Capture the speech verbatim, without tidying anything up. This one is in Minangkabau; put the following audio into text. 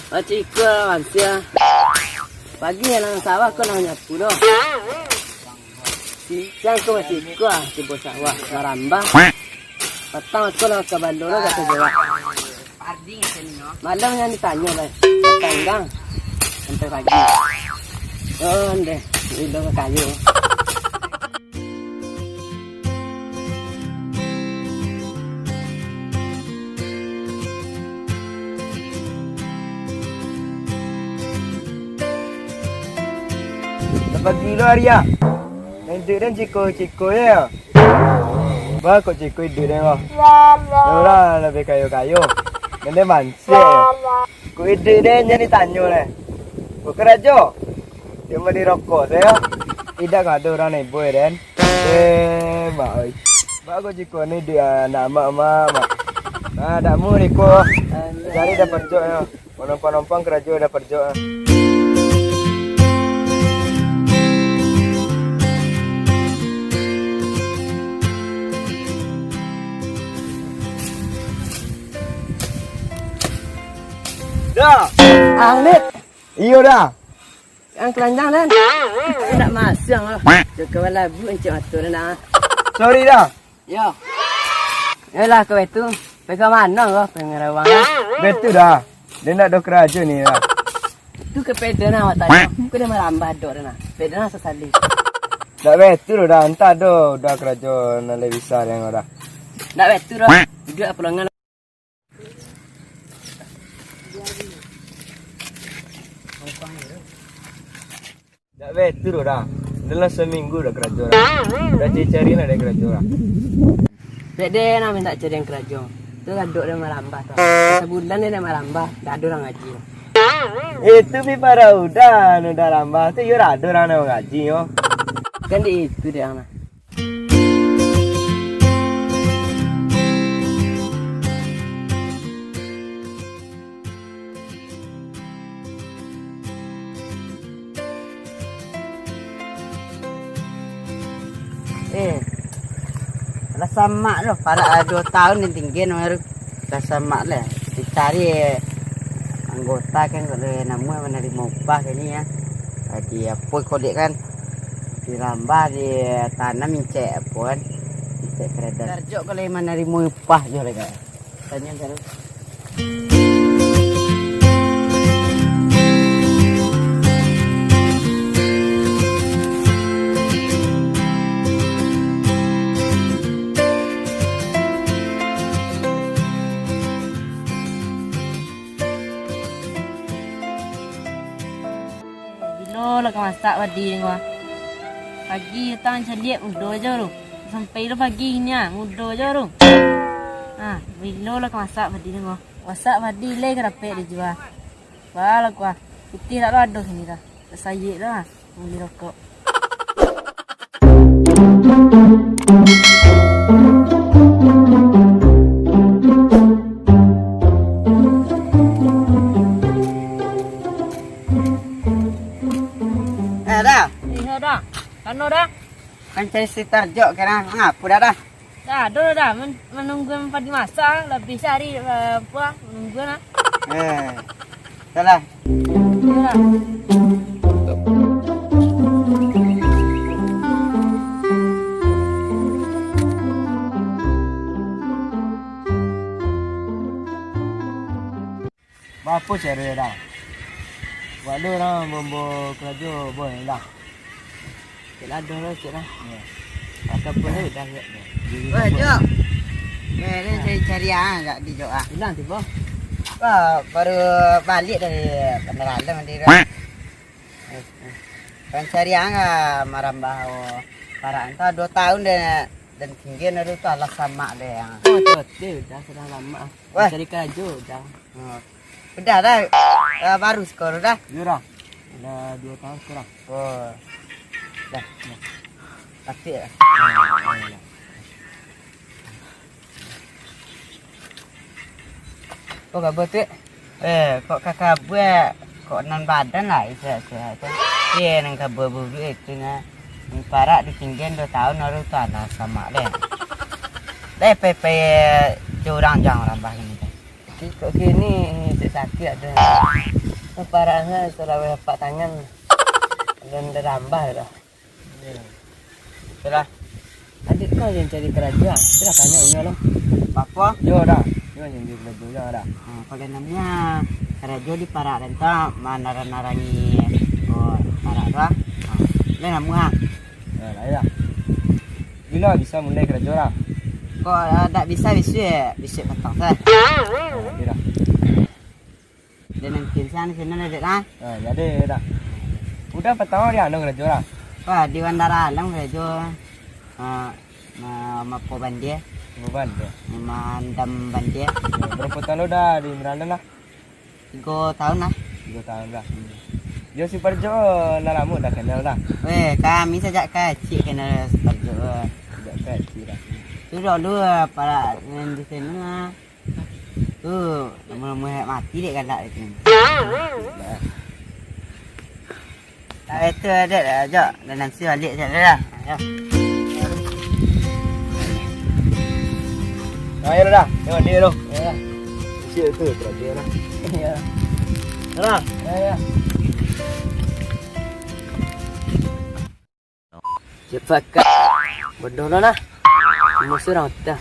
Macam iko lah, Mansia. Pagi nan sawah ko nan nyapu doh. Siang ko macam iko lah, tibo sawah, marambah. Patang ko lah ka bando lo, ka tajual. Malam nan ditanyo lah, tanggang sampai pagi. Oh, ndeh, iduik kayo. Lah pagi lo ari ah. Nan iduik den ciko-ciko je. Ba kok ciko iduik den ko. Lah urang labiah kayo-kayo. Nan den mansek je. Kok iduik den jan ditanyo lai. Kok karajo? Cuma di rokok sajo. Indak ka ado urang nan ibo den. Eh, mak oi. Ba kok ciko ni di anak amak, mak, mak. Ah, dak mu iko. Cari dah parjok yo. Manompang-nompang karajo dah parjok ah. Dah. Anglit. Iyo dah. Yang keranjang, Dan. Ndak masuang lah. Cakap labu encik mato, Dan, ah. Sorry dah. Yo. Yolah, kau itu. Pegang mana kau, pengerawang, ah? Betul dah. Dia ndak ada karajo ni dah. Tu ke peda nah awak tanya. Kau dah marambah dok dah nah. Peda nah sasali. Ndak betul dah. Entah do udah karajo nan lai bisa dengan kau dah. Ndak betul dah. Iduik pelongan. Dak bae tu doh dah. Dalam saminggu dak karajo dah. Dak cari-cari lah dak karajo dah. Dek den nak minta cari yang karajo. Tu gadok dah marambah tu. Sabulan dah marambah, dak ado urang ngaji. Itu pi parau dah, anu dah rambah tu, yo dak ado urang nak ngaji yo. Kan di itu dek ang nah. Eh, lah samak lo, parak duo taun di tinggi nomor. Lah samak lah. Dicari anggota kan, kalau namo manarimo upah kini ya. Di apo ko dek kan, di rambah, di tanam, incek apo kan, incek karadan. Tarjok kalau manarimo upah jo lah kan. Tanyo kan. Bilo lah ka masak padi ni, wah. Pagi datang caliak mudo jo tu. Sampai lo pagi ni ah, mudo jo tu. Ah, bilo lah ka masak padi ni, wah. Masak padi lai ka dapek dijua. Bah lah kuah. Pitih tak lo ado sini dah. Tak sayik dah. Bali rokok. Eh, dah. Iyo dah. Kano dah? Kan cari si Tarjok kena. Ngapo dah dah? Dah, ado dah. Men-, manunggu padi masak, labiah sahari, eh, apo, manunggu nah. Eh, salah. Iyo dah. Baapo caro yo, dah? Buek lo urang mambaok karajo, boh, dah. Cek lah, ado lah, cek lah. Iyo. Ataupun lah, dah, dah. Wah, Jok. Eh, ni cari-cari ah, dak di Jok ah. Ilang tibo. Wah, baru baliak dari Bandar Alam tadi tu. Pancarian ah, marambah, oh, parak antah duo taun deh, dan tinggi nado tu alah samak deh. Oh, tu, tu, dah sudah lama. Wah. Cari karajo, dah. Oh. Udah dah. Ah, baru sekolah dah. Iyo dah. Dah duo taun sekolah. Oh. Dah. Dah. Pasti ya. Oh, kaba tu? Eh, kok kakak buek, kok nan badan lah, sehat-sehat tu. Iyo, nan kaba buek itu nah. Parak ditinggian duo taun, baru tu alah samak deh. Deh, pe-, pe-, curang jang rambah ini teh. Ki-, kok kini cek sakik ado. Parak ha, salaweh apak tangan. Alun darambah dah. Yo. Sudah. Adik kau nan cari karajo ah. Sudah tanyo inyo lo. Apo? Yo dah. Yo nan cari karajo yo dah. Ha, kalau namuah karajo di parak den tu manarang-narangi, oh, parak tu ah. Ha, lai namuah. Ha, lai dah. Bilo bisa mulai karajo lah? Kok, ah, dak bisa bisuak, bisuak patang sa. Ha, oke dah. Den nanti sa di sinan dek lah. Ha, jadi dah. Udah patang di anu karajo lah? Wah, di Bandar Alam karajo. Ah, ma-, mapo bandia. Mapo bandia? Mandam bandia. Yo, barapo taun lo dah di Bandar Alam lah? Tigo taun lah. Tigo taun lah. Yo si Parjo lah lamo dah kenal dah. Weh, kami sajak kacik kenal si Parjo. Sajak kacik dah. Tu dulu, ah, parak nan di sinan lah. Tu, lamo-lamo mati dek galak itu. Nah. Tak itu dek, ajak dan nanti balik je lah. Yo. Ayo dah, tengok dia tu. Ya. Kecil tu, terakhir lah. Ya. Dah. Ya, ya. Cepat kak. Bodoh lah nah. Cuma surang dah.